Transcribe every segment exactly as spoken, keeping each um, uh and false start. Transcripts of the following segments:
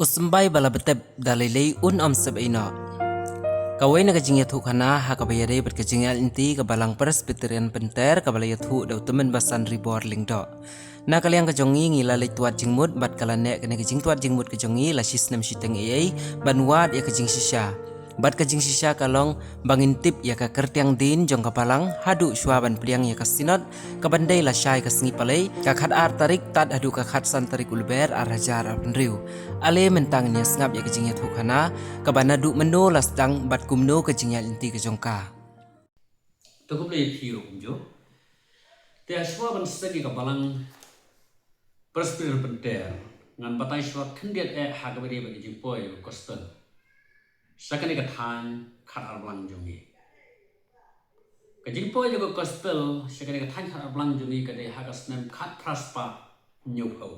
U symbai ba la btep da lei lei un ym sep ei noh. Kawei na ka jingïathuhkhana ha kaba ïadei bad ka jingïaid lynti ka Balang Presbyterian Pynter kaba la ïathuh da u Tymmen Basan Ribor Lyngdoh. Na ka liang ka jong ngi ngi la leit tuat jingmut bad ka la neh kane ka jingtuat jingmut ka jong ngi la shi snem shiteng ei ei ban wad ïa ka jingshisha. Bad ka jingshisha ka long ba ngin tip ïa ka kyrtiang dien jong ka Balang haduh shuwa ban pdiang ïa ka Synod kaban dei lashai ka sngi Palei, ka khat ar tarik tad haduh ka khat san tarik u Lber ar hajar arphew hynriew. Ale mynta ngin ïa sngap ïa ka jingïathuhkhana kaba naduh mynno la sdang bad kumno ka jingïaid lynti ka jong ka. To khublei ïa phi ruh kumjuh. Te shuwa ban sdang ïa ka Balang Presbyterian Pynter, ngan batai shuwa khyndiat eh ha kaba ïadei bad ka jingpoi ka Gospel sha kane ka thaiñ Khatarphlang jong ngi. Ka jingpoi ka Gospel sha kane ka thaiñ Khatarphlang jong ngi ka dei ha ka snem khatphra spah hynñiewphew.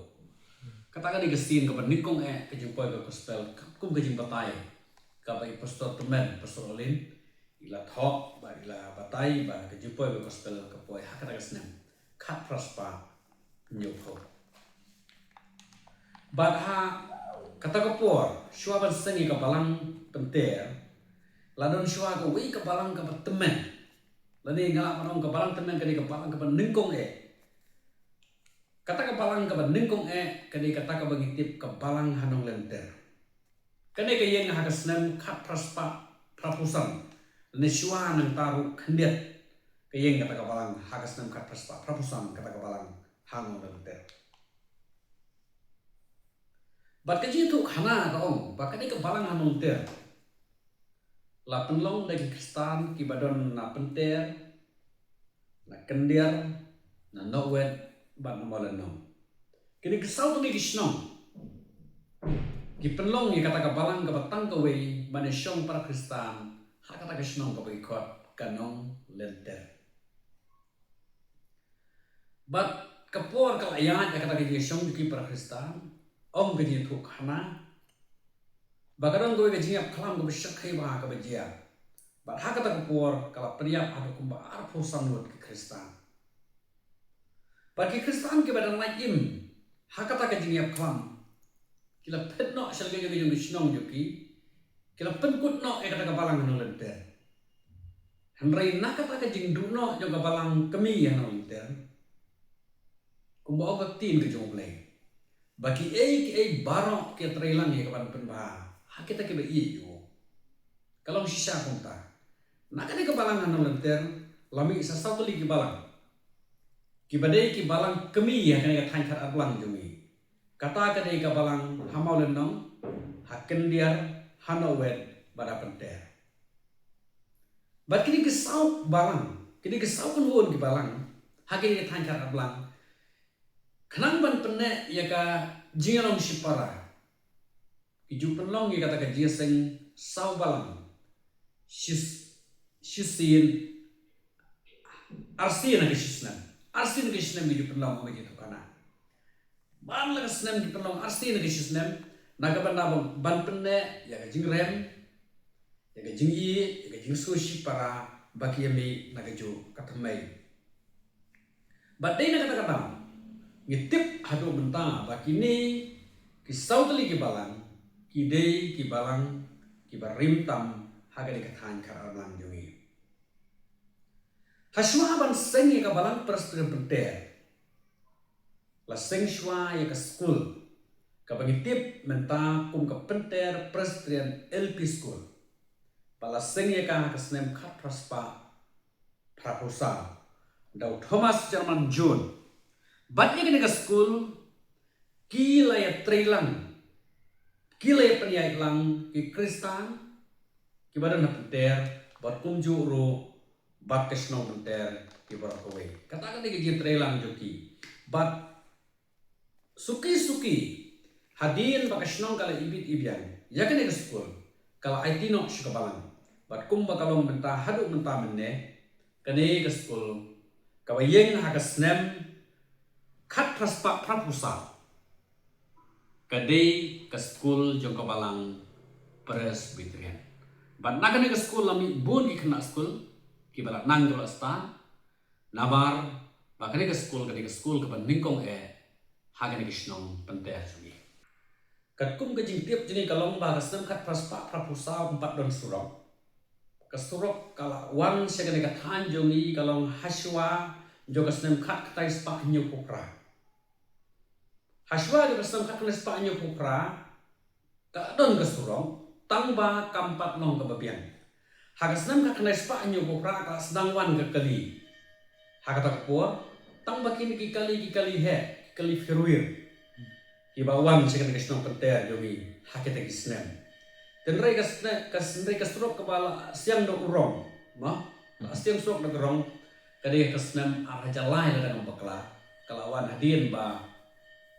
Kata ka dei ka sien kaba nyngkong eh ka jingpoi ka Gospel, kum ka jingbatai kaba i Pastor Tymmen, Pastor Olin i la thoh bad i la batai ba ka jingpoi ka Gospel ka poi ha kata ka snem khatphra spah hynñiewphew. Bad ha kata ka por, shuwa ban sdang ïa ka Balang Pynter, la don shuwa kawei ka Balang kaba tymmen. Lane nga lah ban ong ka Balang tymmen ka dei ka Balang kaba nyngkong eh. Kata ka Balang kaba nyngkong eh ka dei kata kaba ngi tip ka Balang ha Nonglynter. Kane ka ïeng ha ka snem khatphra spah phraphew san. Lane shuwa nangta ruh khyndiat ka ïeng kata ka Balang ha ka snem khatphra spah phraphew san, kata ka Balang ha Nonglynter. Bad ka jingïathuhkhana ka ong ba kane ka Balang ha Nonglynter la pynlong da ki Khristan kiba don na Pynter, na Khyndiar, na Nongwet bad na Mawlynnong. Kine ki saw tylli ki shnong ki pynlong ïa kata ka Balang kaba tang kawei ban ïashong para Khristan ha kata ka shnong kaba ki khot ka Nonglynter. Bad ka por ka la ïaid ïa kata ka jingïashong jong ki para Khristan, ong ka jingïathuhkhana ba ka don kawei ka jingïapkhlam kaba shyrkhei bha kaba jia. Bad ha kata ka por ka la pynïap haduh kumba arphew san ngut ki Khristan. Bad ki Khristan kiba dang lait im ha kata ka jingïapkhlam ki la phet noh sha la ka jong ka jong ka shnong jong ki, ki la pynkut noh ïa kata ka Balang ha Nonglynter. Hynrei na kata ka jingduh noh jong ka Balang kmie ha Nonglynter, kumba ong ka ktien ka jong U Blei ba kiei kiei baroh ki ïatreilang ïa ka ban pynbha ha kita kiba ïeit ïa u. Ka long shisha kumta. Na kane ka Balang ha Nonglynter la mih sa saw tylli ki Balang kiba dei ki Balang kmie ha kane ka thaiñ Khatarphlang jong ngi. Kata ka dei ka Balang ha Mawlynnong, ha Khyndiar, ha Nongwet bad ha Pynter. Bad kine ki saw Balang, kine ki saw kynhun ki Balang ha kine ki thaiñ Khatarphlang, khnang ban pynneh ïa ka jingïalong shipara, ki ju pynlong ïa kata ka jingïaseng saw Balang, shi, shisien, arsien ha ka shisnem. Arsien ha ka shisnem ki ju pynlong, ong ka jingïathuhkhana. Baroh ka snem ki pynlong arsien ha ka shisnem na ka bynta ban, ban pynneh ïa ka jingrem, ïa ka jingïeit, ïa ka jingsngew shipara ba ki ïa mih na kajuh ka thymmei. Bad dei na kata ka daw ngi tip haduh mynta ba kine ki saw tylli ki Balang ki dei ki Balang kiba rim tam ha kane ka thaiñ Khatarphlang jong ngi. Ha shuwa ban seng ïa ka Balang Presbyterian Pynter, la seng shuwa ïa ka skul kaba ngi tip mynta kum ka Pynter Presbyterian L P School. Ba la seng ïa ka ha ka snem khatphra spah phraphew saw da u Thomas Sherman Jones. Bad ïa kane ka skul ki la ïatreilang, ki la ïapynïaid lang ki Khristan kiba don ha Pynter bad kumjuh ruh bad ka shnong Pynter ki baroh kawei. Kata ka dei ka jingïatreilang jong ki. Bad suki suki, hadien ba ka shnong ka la ibit ibiang, ïa kane ka skul ka la aiti noh sha ka Balang. Bad kumba ka long mynta haduh mynta mynne, kane ka skul kaba ïeng ha ka snem khatphra spah phraphew saw ka dei ka skul jong ka Balang Presbyterian. Bad na kane ka skul la mih bun ki khynnah skul kiba la nang kiba la stad. Namar ba kane ka skul ka dei ka skul kaba nyngkong eh ha kane ka shnong Pynter jong ngi. Kum ka jingtip jong ngi ka long ba ka snem khatphra spah phraphew saw ym pat don surok. Ka surok ka la wan sha kane ka thaiñ jong ngi ka long hashwa jong ka snem khatkhyndai spah hynñiewphew phra. Hashwa jong ka snem khatkhyndai spah hynñiewphew phra ka don ka surok, tang ba kam pat long kaba biang. Ha ka snem khatkhyndai spah hynñiewphew phra ka la sdang wan ka kali. Ha kata ka por, tang ba kine ki kali, ki kali heh, ki kali firwir, kiba wan sha kane ka shnong Pynter jong ngi ha kita ki snem. Hynrei ka sne-, ka hynrei ka surok kaba la siang da u rong, mo? La siang surok da ka rong, ka dei ka snem ar hajar lai lada ngam bakla. Ka la wan hadien ba,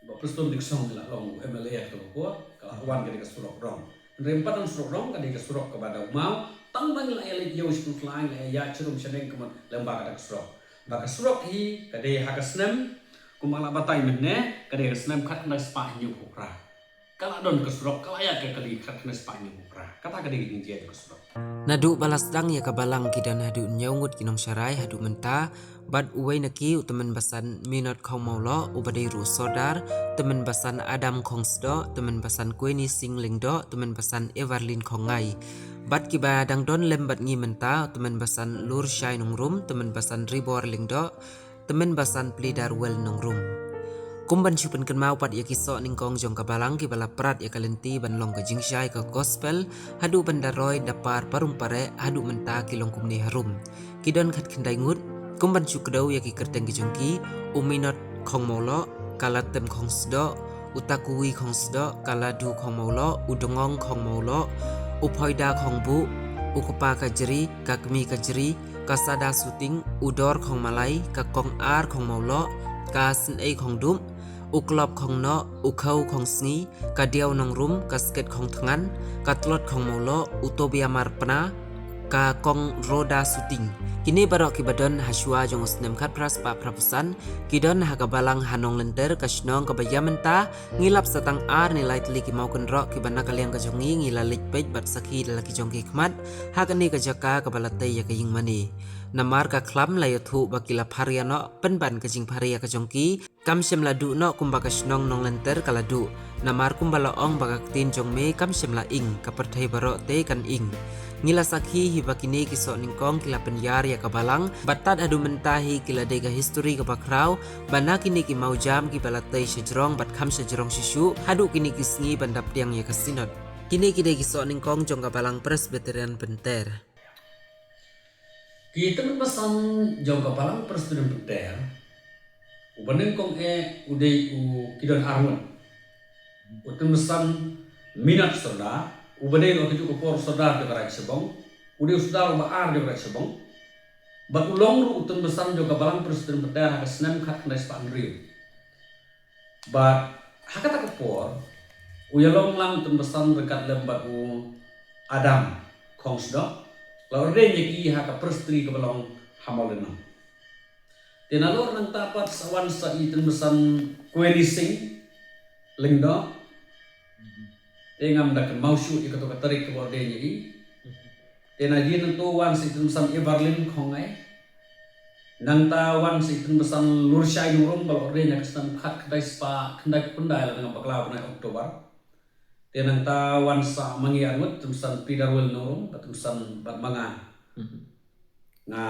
ba Prestone Tynsong la long u M L A ha kata ka por, ka la wan ka dei ka surok rong. Hynrei ym pat don surok rong, ka dei ka surok kaba daw maw, tang ba ngi la ïa leit ïew sha khlaiñ, la ïa ïaid sharum shaneng ka mut lem bad kata ka surok. Ba ka surok hi ka dei ha ka snem, kumba la batai mynne, ka dei ka snem khatkhyndai spah hynñiewphew phra. Ka la don ka surok, ka la ïaid ka kali khatkhyndai spah hynñiewphew phra. Kata ka dei ka jingjia jong ka surok. Naduh ba la sdang ïa ka balang ki don haduh hynñiew ngut ki nongsharai haduh mynta, bad uwei na ki u tymmen basan Minot Khongmawloh, uba dei ruh u sordar, tymmen basan Adam Khongsdoh, tymmen basan Queenie Singh Lyngdoh, tymmen basan Everlyn Khongngai. Bad kiba dang don lem bad ngi mynta, tymmen basan Lurshai Nongrum, tymmen basan Ribor Lyngdoh, tymmen basan Plidarwel Nongrum. Kum ban shu pynkynmaw pat ïa ki soh nyngkong jong ka balang kiba la prat ïa ka lynti ban long ka jingshai ka gospel, haduh ban da roi da par parum pareh, haduh mynta ki long kumne harum. Ki don khatkhyndai ngut, kum ban shu kdew ïa ki kyrteng ki jong ki, u Minot Khongmawloh, ka Latem Khongsdoh, u Takuwi Khongsdoh, ka Ladu Khongmawloh, u Dngong Khongmawloh, u Phoida Khongbuh, u Kpa Kajri, ka Kmie Kajri, ka Sada Suting, u Dor Khongmalai, ka Kong Ar Khongmawloh, ka Synei Khongdup, u Klop Khongnoh, u Khaw Khongsngi, ka Diaw Nongrum, ka Sket Khongthngan, ka Tlot Khongmawloh, u Tobiamar Pna, ka Kong Rhoda Suting. Kine baroh kiba don hashwa jong u snem khatphra spah phraphew san, ki don ha ka balang ha Nonglynter, ka shnong kaba ïa mynta, ngi lap sa tang ar ne lai tylli ki mawkynroh kiba na ka liang ka jong ngi, ngi la leit peit bad sakhi da la ki jong ki khmat ha kane ka jaka kaba la tei ïa ka ïingmane. Namar ka khlam la ïathuh ba ki la pharia noh pynban ka jingpharia ka jong ki, kam shym la duh noh kumba ka shnong Nonglynter ka la duh. Namar kumba la ong ba ka ktien jong me kam shym la ing, ka pyrthei baroh te kan ing. Ngi la sakhi hi ba kine ki soh nyngkong ki la pynïar ïa ka balang, bad tad haduh mynta hi ki la dei ka history kaba khraw, ba na kine ki mawjam kiba la tei shajrong bad kham shajrong shisha, haduh kine ki sngi ban da pdiang ïa ka Synod. Kine ki dei ki soh nyngkong jong ka Balang Presbyterian Pynter. Ki tymmen basan jong ka Balang Presbyterian Pynter, uba nyngkong eh u dei u, ki don ar ngut. U tymmen basan Minot Sordar, uba dei ruh ha kajuh ka por u sordar jong ka Raid Shillong, u dei u sordar uba ar jong ka Raid Shillong. Bad u long ruh u tymmen basan jong ka Balang Presbyterian Pynter ha ka snem khatkhyndai spah hynriew. Bad ha kata ka por, u ïalong lang u tymmen basan ryngkat lem bad u Adam Khongsdoh, la ordain ïa ki ha ka presbytery kaba long ha Mawlynnong. Te nalor nangta pat sa wan sa i tymmen basan Queenie Singh Lyngdoh. Te ngam da kynmaw shuh ïa kato ka tarik kaba ordain ïa i. Te na jin nangto wan sa i tymmen basan Everlyn Khongngai. Nangta wan sa i tymmen basan Lurshai Nongrum ba la ordain ha ka snem khatkhyndai spah khyndaiphew khyndai lada ngam bakla, bnai October. Te nangta wan sa ma ngi ar ngut, tymmen basan Plidarwel Nongrum, bad tymmen basan, bad ma nga. Nga,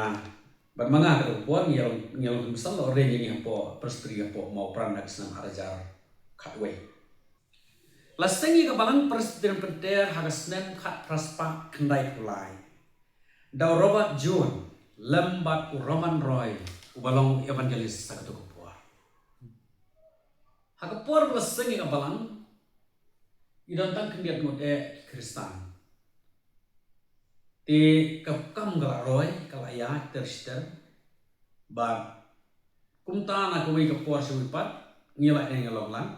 bad ma nga ha kato ka por ngi ïalong, ngi ïalong tymmen basan, la ordain ïa ngi hapoh presbytery hapoh Mawpran ha ka snem ar hajar khatwei. La seng ïa ka Balang Presbyterian Pynter ha ka snem khatphra spah khyndaiphew lai da u Robert Jones lem bad u Roman Roy, uba long u evangelist ha kato ka por. Ha ka por ba la seng ïa ka balang, i don tang khyndiat ngut eh ki Khristan. Te ka kam ka la roi, ka la ïaid ter shi ter. Bad kumta na kawei ka por sha kawei pat, ngi la ïeng ïalong lang.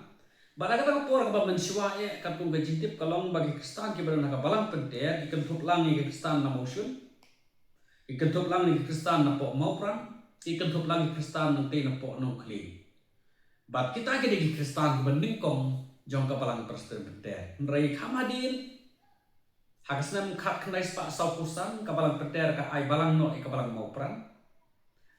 Bad ha kata ka por kaba mynshuwa eh, katkum ka jingtip ka long ba ki Khristan kiba don ha ka Balang Pynter ki kynthup lang ïa ki Khristan na Mawshun, ki kynthup lang ïa ki Khristan napoh Mawpran, ki kynthup lang ïa ki Khristan nangtei napoh Nongkhlieh. Bad kita ki dei ki Khristan kiba nyngkong jong ka Balang Presbyterian Pynter. Hynrei kham hadien, ha ka snem khatkhyndai spah sawphew san, ka Balang Pynter ka ai balang noh ïa ka Balang Mawpran.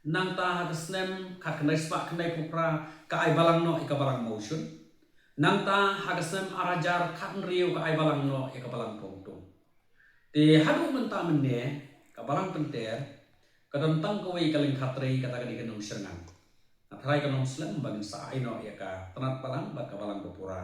Nangta ha ka snem khatkhyndai spah khyndaiphew phra ka ai balang noh ïa ka Balang Mawshun. Nangta ha ka snem ar hajar khathynriew ka ai balang noh ïa ka balang Pongtung. Te haduh mynta mynne ka balang Pynter ka don tang kawei ka lyngkha trei, kata ka dei ka Nongshyrngan. Nga tharai kan ym slem ba ngin sa ai noh ïa ka tnat balang bad ka balang bapura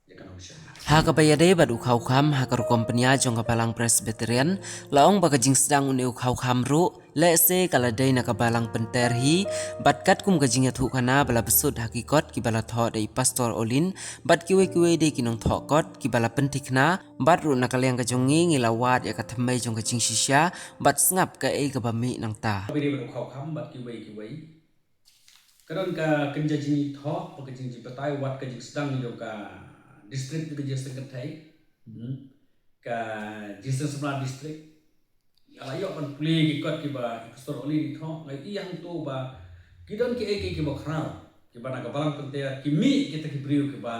ïa ka Nongshyrngan. Ha kaba ïadei bad u Khawkham ha ka rukom pynïaid jong ka Balang Presbyterian, la ong ba ka jingsdang une u Khawkham ruh lehse ka la dei na ka balang Pynter hi, bad katkum ka jingïathuhkhana ba la bsut ha ki kot kiba la thoh da i Pastor Olin bad kiwei kiwei de ki nongthoh kot kiba la pynthikna, bad ruh na ka liang ka jong ngi ngi la wad ïa ka thymmei jong ka jingshisha bad sngap kaei kaba mih nangta. Kaba ïadei bad u Khawkham bad kiwei kiwei, ka don ka kynja jingithoh bad ka jingjia batai wat ka jingsdang jong ka district, ka jingsdang kynthei, hmm, ka jingsdang samla district. Nga la ïoh ban pule ki kot kiba i Pastor Olin i thoh, nga ïohi hangto ba ki don kiei kiei kiba khraw kiba na ka balang Pynter, ki mih kita ki briew kiba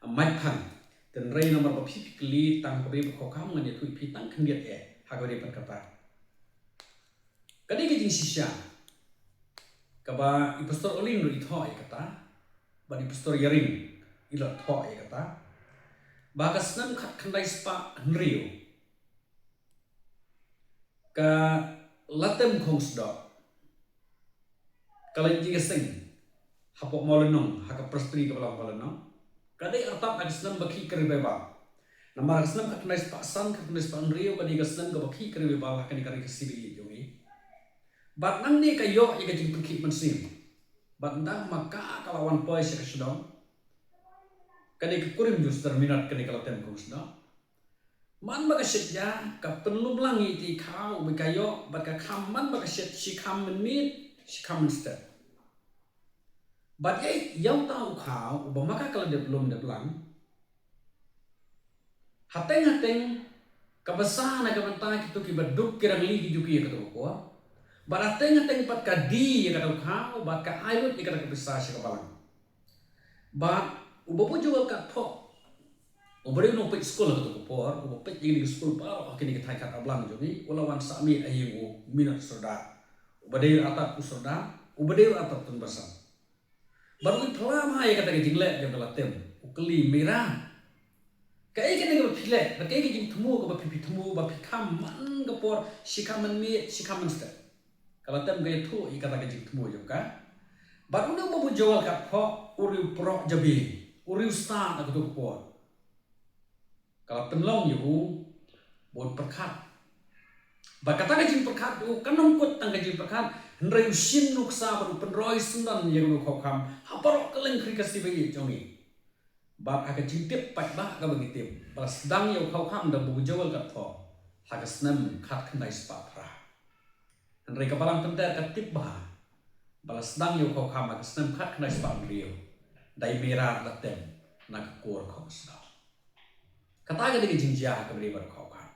mait phang. Hynrei namar ba phi phi kylli tang kaba ïadei bad u Khawkham, ngan ïathuh ïa phi tang khyndiat eh ha kaba ïadei bad kata. Ka dei ka jingshisha kaba i Pastor Olin ruh i thoh ïa kata, bad i Pastor Ïaring i la thoh ïa kata, ba ka snem khatkhyndai spah hynriew ka Latem Khongsdoh ka la ïaseng hapoh Mawlynnong, ha ka Presbytery kaba long Mawlynnong. Ka dei artat ha ka snem ba khih ka revival. Namar ka snem khatkhyndai spah san, khatkhyndai spah hynriew ka dei ka snem kaba khih ka revival ha kane ka ri Khasi ba ïeit jong ngi. Bad nangne ka ïoh ïa ka jingpynkhih mynsiem. Bad ynda ma ka ka la wan poi sha ka shnong, kane ka kurim jong u Sdar Minot, kane ka Latem Khongsdoh, man ba ka shet ïa ka pynlum lang ïa i khaw uba ka ïoh, bad ka kham man ba ka shet shi kham mynmiet shi kham mynstet. Bad ïa, ïa uta u khaw uba ma ka ka la dep lum dep lang, hateng hateng ka bsa na ka bynta kito kiba duk ki rangli ki juki ïa kato ka por. Bad hateng hateng pat ka die ïa kato ka khaw bad ka ai lut ïa kata ka pisa sha ka balang. Bad u Babu Joel Katphoh, uba dei u nongpeit skul ha kato ka por, uba peit ïa kine ki skul baroh ha kine ki thaiñ Khatarblang jong ngi, u la wan sah miet ha ïing u Minot Sordar, uba dei u artat u Sordar, uba dei u artat Tonbasam. Bad u phylla bha ïa kata ka jingleh jong ka Latem, u kylli, Meira, kaei kane kaba phi leh, bad kaei ka jingthmu kaba phi phi thmu ba phi kham man ka por shi kham mynmiet shi kham mynstep? Ka Latem ka ïathuh ïa kata ka jingthmu jong ka. Bad une u Babu Joel Katphoh u riew proh jabieng, u riew stad ha kato ka por. Ka la pynlong ïa u ba un pyrkhat. Bad kata ka jingpyrkhat jong u kam kut tang ka jingpyrkhat, hynrei u shim nuksa bad u pynroi syndon ïa kane u Khawkham ha baroh kylleng ka ri Khasi ba ïeit jong ngi. Bad ha ka jingtip paidbah kaba ngi tip, ba la sdang ïa u Khawkham da u Babu Joel Katphoh ha ka snem khatkhyndai spah phra. Hynrei ka Balang Pynter ka tip bha ba la sdang ïa u Khawkham ha ka snem khatkhyndai spah hynriew da i Meira Latem na ka kur Khongsdoh. Kata ka dei ka jingjia ha kaba ïadei bad u Khawkham.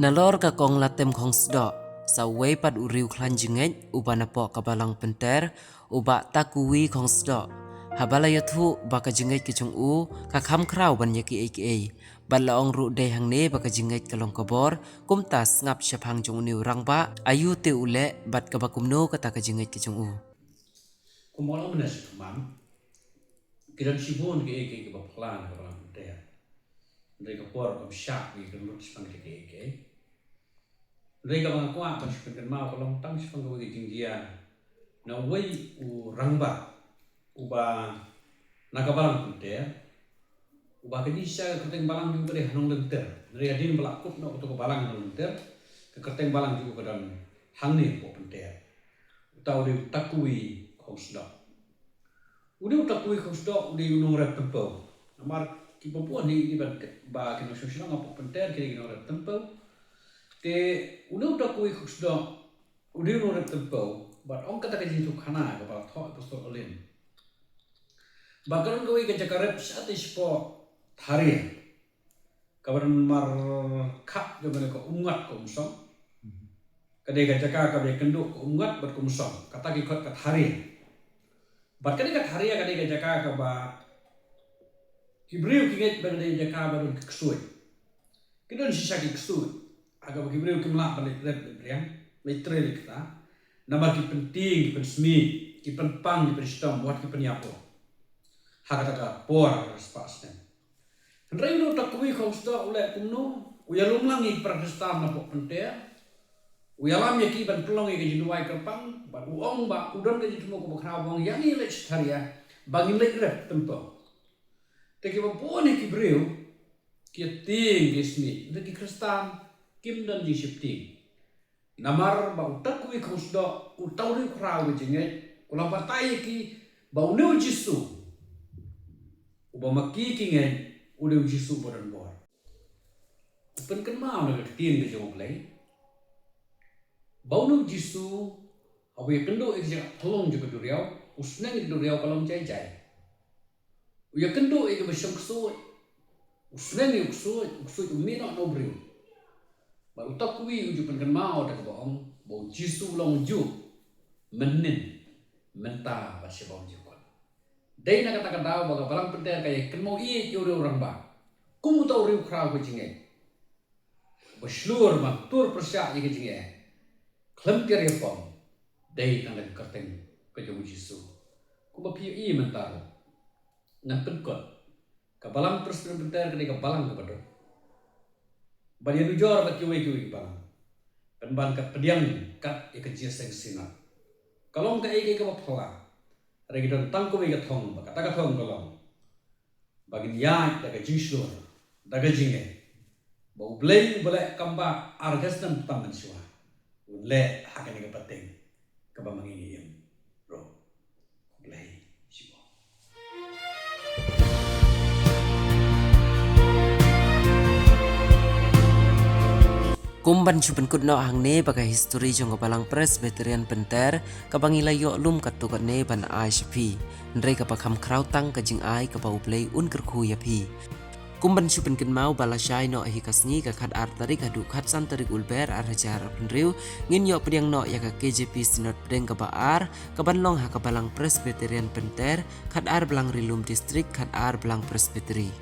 Nalor ka kong Latem Khongsdoh, sa uwei pat u riew khlaiñ jingngeit uba napoh ka Balang Pynter, u Bah Takuwi Khongsdoh, haba la ïathuh ba ka jingngeit ka jong u ka kham khraw ban ïa kiei kiei, bad la ong ruh dei hangne ba ka jingngeit ka long ka bor, kumta sngap shaphang jong une u rangbah, aïu te u leh bad kaba kumno kata ka jingngeit ka jong u. Kumba la mynne shi khmat, ki don shibun kiei kiei kiba phylla na ka Balang Pynter. Hynrei ka por kam shah ngi kan lut shaphang kiei kiei. Hynrei kaba nga kwah ban shu pynkynmaw ka long tang shaphang kawei ka jingjia na uwei u rangbah uba na ka Balang Pynter, uba ka jingshisha ka kyrteng balang jong u ka dei ha Nonglynter. Hynrei hadien ba la kut noh kato ka balang ha Nonglynter, ka kyrteng balang jong u ka don hangne hapoh Pynter. Uta u dei u Takuwi Khongsdoh. U dei u Takuwi Khongsdoh, u dei u nongrep tympew. Namar kiba bun hi, kiba, ba ki nongshong shnong hapoh Pynter ki dei ki nongrep tympew. Te u dei u Takuwi Khongsdoh, u dei u nongrep tympew, bad ong kata ka jingïathuhkhana kaba la thoh i Pastor Olin, ba ka don kawei ka jaka rep shatei shapoh Tharia, kaba don markhap jong kane ka Umngat ka Umsong. Ka dei ka jaka kaba ïakynduh ka Umngat bad ka Umsong, kata ki khot ka Tharia. Bad ka dei ka Tharia, ka dei ka jaka kaba ki briew ki ngeit ba ka dei ka jaka ba don ki ksuid. Ki don shisha ki ksuid, ha kaba ki briew kim lah ban leit rep leit riang, leit trei leit kta. Namar ki pyntieng, ki pynsmit, ki pynpang, ki pynshitom, wat ki pynïap ruh. Ha kata ka por ka spah snem. Hynrei uno uta u khaw sdok u leh kumno? U ïalum lang ïa ki para Khristan na pok pynter. U ïalam ïa ki ban pynlong ïa ka jingduwai kyrpang, bad u ong ba u don ka jingthmu kaba khraw ba ong ïa ngi leit sha Tharia ba ngin leit rep temple. Te kiba bun ïa ki briew ki tieng ki smiej, hynrei ki Khristan kim don jingsheptieng. Namar ba uta u khaw sdok, uta u riewkhraw ka jingngeit, u la batai ïa ki ba une u Jisu uba ma ki ki ngeit u dei u Jisu uba don bor. U pynkynmaw na ka ktien ka jong U Blei ba une u Jisu haba ïakynduh ïa ka jingïaid pynlong jong ka duriaw, u sneng ïa ka duriaw ka long jai jai. U ïakynduh ïa kaba shong ksuid, u sneng ïa u ksuid, u ksuid u mih noh na u briew. Bad uta u khaw u ju pynkynmaw da kaba ong ba u Jisu u long ujuh mynnin, mynta bad sha ba ym ju kut. Dei na kata ka daw ba ka balang pynter ka ïakynmaw ïa u rangbah kum uta u riewkhraw ka jingngeit ba shlur ban tur pyrshah ïa ka jingeh khlem tiar ïapom, dei tang da ka kyrteng ka jong u Jisu. Kumba phi ïohi mynta ruh, ngan pynkut, ka balang Presbyterian Pynter ka dei ka balang kaba duk. Ban ïanujor bad kiwei kiwei ki balang, pynban ka pdiang kat ïa ka jingïaseng Synod. Ka long kaei kaei kaba phylla, hynrei ka don tang kawei ka thong, ba kata ka thong ka long ba ngin ïaid da ka jingshlur, da ka jingeh, ba U Blei uba leh kam ba ar hajar snem tam mynshuwa un leh ha kane ka pateng kaba ma ngi ngi im ruh. Khublei shibun. Kum ban shu pynkut noh hangne ba ka histori jong ka balang Presbyterian Pynter kaba ngi la ïoh lum katto katne ban ai sha phi, hynrei kaba kham khraw tang ka jingai kaba U Blei un kyrkhu ïa phi. Kum ban shu pynkynmaw ba lashai noh hi ka sngi ka khatar tarik haduh khatsan tarik u Lber ar hajar arphew hynriew, ngin ïoh pdiang noh ïa ka K J P Synod pdeng kaba ar, kaban long ha ka balang Presbyterian Pynter, khatar Blang Rilum District, khatar Blang Presbytery.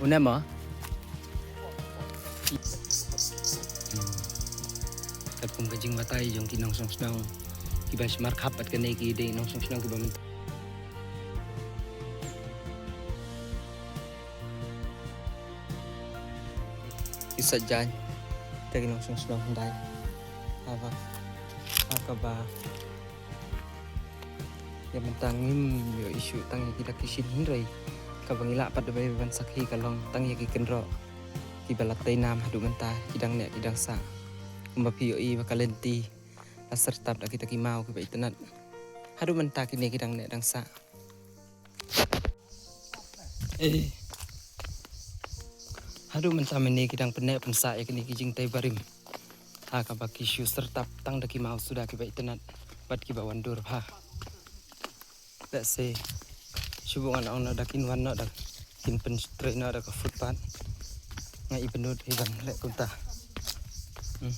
Une mo? Katkum ka jingbatai jong ki nongshong shnong kiba smarkhap bad kane ki dei nongshong shnong kiba mynta. Ki sait jaiñ, te ki nongshong shnong hyndai. Haba, ha kaba ïa mynta ngim ïoh issue tang ïa ki da ki shin, hynrei kaba ngi lah pat da bai ban sakhi ka long tang ïa ki kynroh kiba la tei nam haduh mynta, ki dang neh ki dang sah. Kumba phi ïohi ba ka lynti la syrtap da kita ki maw kiba itynnad. Haduh mynta kine ki dang neh dang sah. Eh. Haduh mynta mynne ki dang pynneh pynsah ïa kine ki jingtei barim. Ha kaba ki shu syrtap tang da ki maw suda kiba itynnad bad kiba wan dur bha. Let's say, shu buh ngan ong noh da kin wan noh da kin pyntrei noh da ka footpath. Nga i bynnud hi ban leh kumta. Hmm.